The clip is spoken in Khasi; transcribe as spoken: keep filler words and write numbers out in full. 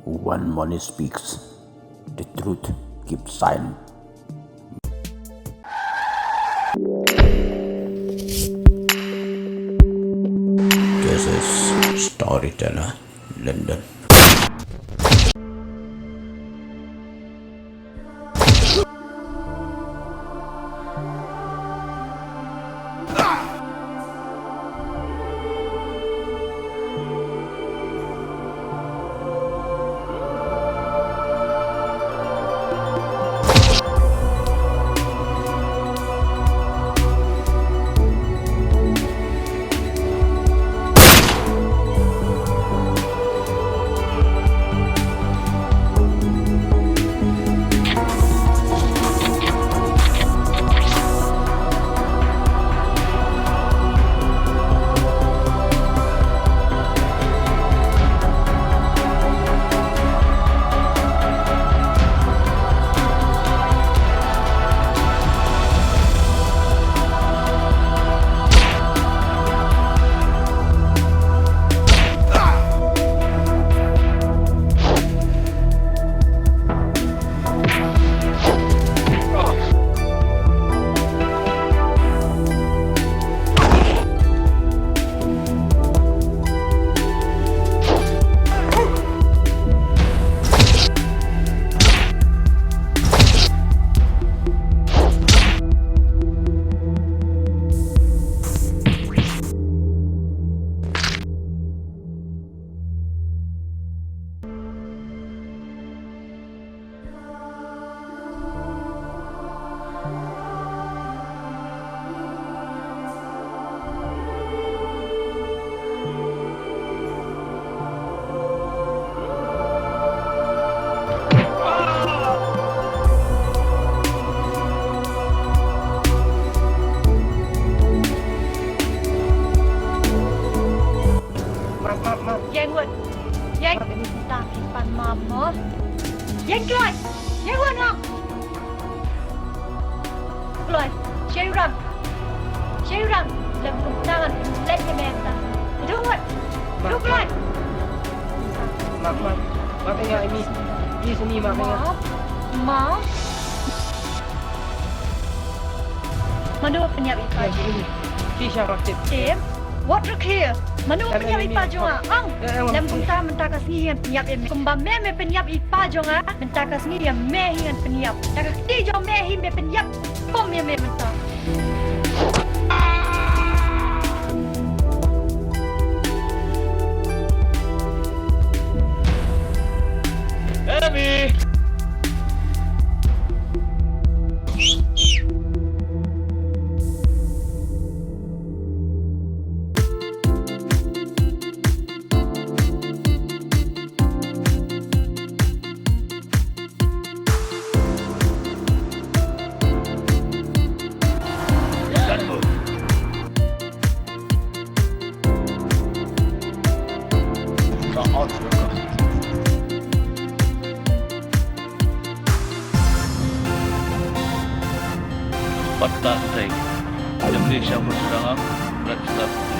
One Moni speaks. The truth keeps silent. This is Storyteller London. Map, map, map. Ïeng wut. Ïeng. Map, ini. Tang ki pan map mo. Ïeng kloi. Ïeng wut noh. Kloi. Sha ïu rang. Sha ïu rang. Lem kum tangan. Lem ïa me ta. Ïa tu wut. Ïa tu kloi. Map, map. Map ïa nga, ini. Ini sini map ïa nga. Map. Map. Mano pynïap ïa i pa? Ïa, sini. Ki sha rak tip. Tip. Wat rkhie. Mano pynïap ïa i pa jong nga? Ong. Lem kumta mynta ka sngi ngan pynïap ïa me. Kumba me me pynïap ïa i pa jong nga, mynta ka sngi ïa me hi ngan pynïap. Da ka kti jong me hi me pynïap. Bom ïa me mynta. Abby. Patta tei. Jam ni sha mut sudang am. Rat sudang.